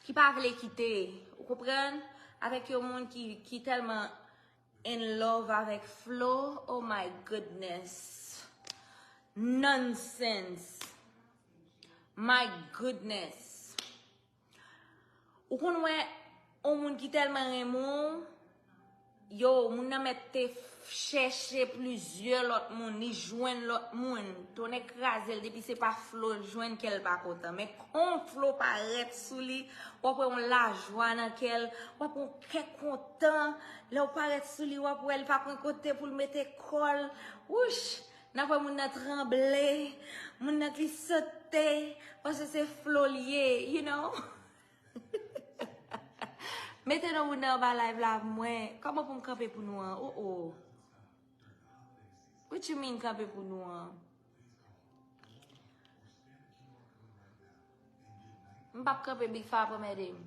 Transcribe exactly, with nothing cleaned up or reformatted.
ki pa vle kite, ou konprann? Avèk yon moun ki, ki tèlman in love avèk Flo, oh my goodness. Nonsense. My goodness. Ou konn wè yon moun ki tèlman renmen w, yo, moun nan mèt te chèche plizyè lòt moun, li jwenn lòt moun. Tonnè kraze l, depi se pa Flo l jwenn, kè l pa kontan. Men kon Flo parèt sou li, w ap wè yon lajwa nan kè l, w ap wè yon kè kontan. Lè w parèt sou li, w ap wè l pa pran kote pou l mete kò l. Wouch! N ap wè moun nan tranble, moun nan ki sote, paske se Flo l ye, you know? Mete non moun nan anba live la mwen. Kòman pou m kanpe pou nou an? Oh oh. What you mean kanpe pou nou an? M p ap kanpe, Big Fa ap anmède m.